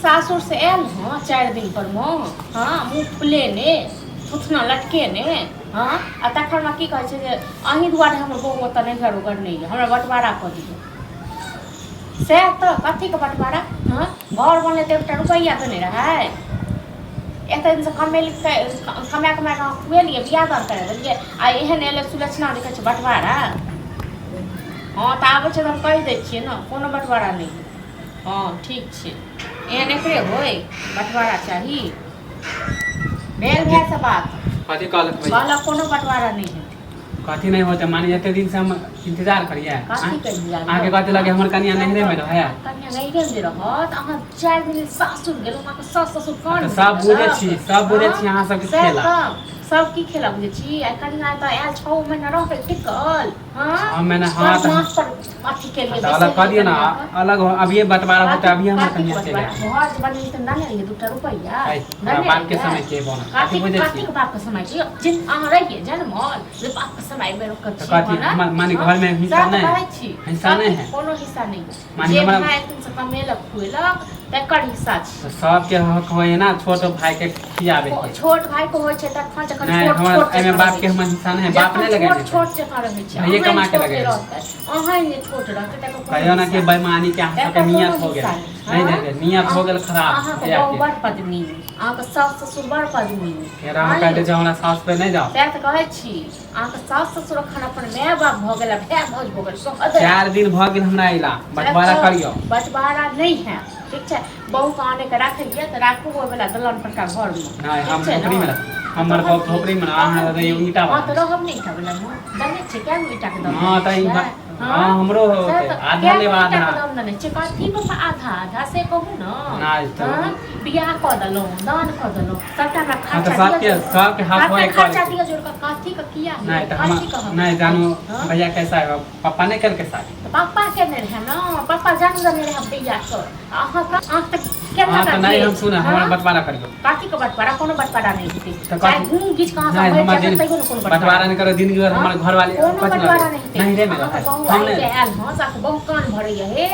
सासुरसँ आयल हँ 4 दिन पर मे, हँ, मुँह फुलेने थुथना लटकेने, हँ, आ तखन हमरा की कहै छै जे अहीं दुआरे हमर बहु ओतऽ नैहर उगर नहि यऽ, हमरा बँटवारा कऽ दिअ। सएह तऽ कथीके बँटवारा? हँ, घर बनलै तऽ एकटा रुपैआ देने रहै? एते दिनसँ कमेली, कमा कमा कऽ अहाँ खुएलियै, बियाह दान करा देलियै, आ एहन एलै सुलक्षणा जे कहै छै बँटवारा। हँ, तऽ आबै छै तऽ हम कहि दै छियै ने, कोनो बँटवारा नहि हेतै। हँ, ठीक छै। एहन एकरे होय बँटवारा चाही? भेल भायसँ बात। कथी कहलक भैया? कहलक कोनो बँटवारा नहि हेतै। कथी नहि होते? माने एते दिन से हम इंतजार करिए? कथी के इंतजार? अहाँके कथी लगे, हमर कनिया नैहरे में रहे? कनिया नैहरे में रहत? अहाँ 4 दिन सासुर गेलहुँ, अहाँके सास ससुर कान तऽ सब बुझै छी, सब बुझै छी अहाँ सबके खेला। सब की खेला बुझै छी? आ कनिया तऽ आयल 6 महीना रहबै टिकल? हाँ? 6 महीना, हाँ, पर तऽ मास पर अथी के लिए तऽ अलग कऽ दियौ ने, अलग हो। अभिये बंटवारा होतै, अभिये हमर कनिया चलि आयत। घर जे बनेली तऽ ने रहियै दूटा रुपैआ? ऐ, हमरा बाप के समय के बनल कथी बुझै कथी छी? के बाप के समय छी जे अहाँ रहियै जनमल जे बाप के समय मे रोकल तऽ छी? कथी माने घर में हिस्सा नहि कहै छी, हिस्सा नहि है? कोनो हिस्सा नहि। माने जे हमरा भाय से कमेलक खुएलक तकर हिस्सा छै। तऽ सबके हक होइए ने छोट भाई के खियाबे के? छोट भाई के होइ छै तखन जखन नहि छोट हमर छोट एहिमे जकाँ बाप के रहै हमर छै। हिस्सा नहि है, बाप जखन नहि छोट लगेने छै। छोट जकाँ रहै छै, भैये अहाँ कमा के छोट लगेने रहतै, अहाँ जे छोट रहतै तकर कोनो कहियो ना कि हिस्सा नहि। बेईमानी के अहाँ सबके तकर नियत कोनो हो गेल हिस्सा नहि। नहि हँ? देबै, नियत हो गेल खराब अहाँके भैया बहु के। बड़ पदमीनी, अहाँके सास ससुर बड़ पदमीनी। फेर अहाँ कहि दै छै हमरा सास पे नहि जाओ। सएह तऽ कहै छी, अहाँके सास ससुर अखन अपन माय बाप भऽ गेल, भाय भाउज भऽ गेल सोहदर। 4 दिन भऽ गेल हमरा अयला, बंटवारा करियौ। बंटवारा नहि है, ठीक छै? बहु के आने के राखै लिए तऽ राखू ओहि वाला दलान परका घरमे। नहि, ठीक हम छै झोपड़ी में ने? रह, हमर तहन बाप की? झोपड़ी में, अहाँ तहन रहियौ की? ईटा हँ, वाला। तऽ रहब नहि ईटा वाला मे? देने छियै कए गो ईटा के दाम? हँ, देने तऽ ई छियै? हँ, हमरो सएह होतै। तऽ आधा कए लेब, गो ईटा आधा। के दाम देने छियै? कथी पर आधा आधा से कहू ने? नहि तऽ हँ, बियाह कऽ देलहुँ, दान कऽ देलहुँ, सबटा हमरा हँ, तऽ खर्चा सबके दिअ जोड़ सबके कऽ। हक सबटा होय खर्चा करे। दिअ जोड़ कऽ, कथी के किया नहि तऽ कथी के हम हक? नहि जानू। हँ? भैया कैसा है? पप्पा नहि केलकै शादी? तऽ पापा केने रहै ने, पापा जन्म देने रहै भैया के, अहाँके अहाँ तऽ केना हँ, तऽ नहि भेल? हम सुन, हमरा हँ? बंटवारा करियौ। कथी के बंटवारा? कोनो बंटवारा नहि हेतै। तऽ चाहे कथी घूम घीच कऽ अहाँ सब नहि मरि हमर जायब दिन तैयो ने कोनो बंटवारा नहि करो जिंदगी भर। हँ? हमर घरवाली कोनो कथी बंटवारा लगे नहि हेतै। नहीं रे मेरा अहाँके है बहु हम आइ नहि के आयल हँ, से अहाँके बहु कान भरैया हे,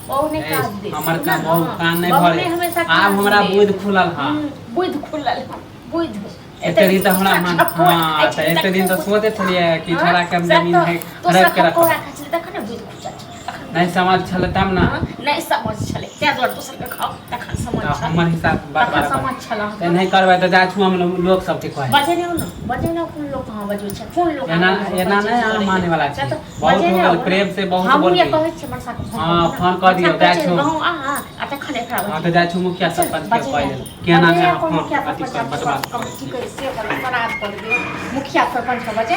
बहु नहि ए, काज देत। हमर सुनऽ का ने, बहु कान नहि बहु भरे। नहि हमेशा आब कान हमरा देत। बुद्धि खुलल हँ। बुद्धि खुलल हँ, बुद्धि। एते दिन तऽ हमरा मन, हँ, तऽ एते दिन तऽ सोचै छलियै कि छोड़ा के हम जमीन है हड़प के रखब। तखन ने बुद्धि खुजल छै, तखन नहि समझ छलै तब ने। हँ, नहि समझ छलै तें दुआरे दोसर के खाउ, तखन समझ तऽ छल, हमर हिसाब तखन बंटवारा समझ छल कर। अहाँके। नहि करबै तऽ जाइ छु हम लोक सबके कहै। बजे नहि ने, बजे नहि। कोन लोक अहाँ बजबै छै? कोन लोक एना एना नहि अहाँ माने वाला छी। बहुत हो गेल, प्रेम से बहुत हमहूँ बोलली। कहै छियै मनसा के फोन हँ, कऽ फोन कऽ दियौ, जाइ छौ। गाँव अहाँ आ तखन एकरा हँ, तऽ जाइ छु मुखिया सरपंच के कहै लेल केना नहि अहाँ फोन अथी कर बंटवारा की कहै से श्राद्ध कऽ देबै मुखिया सरपंच के बजे।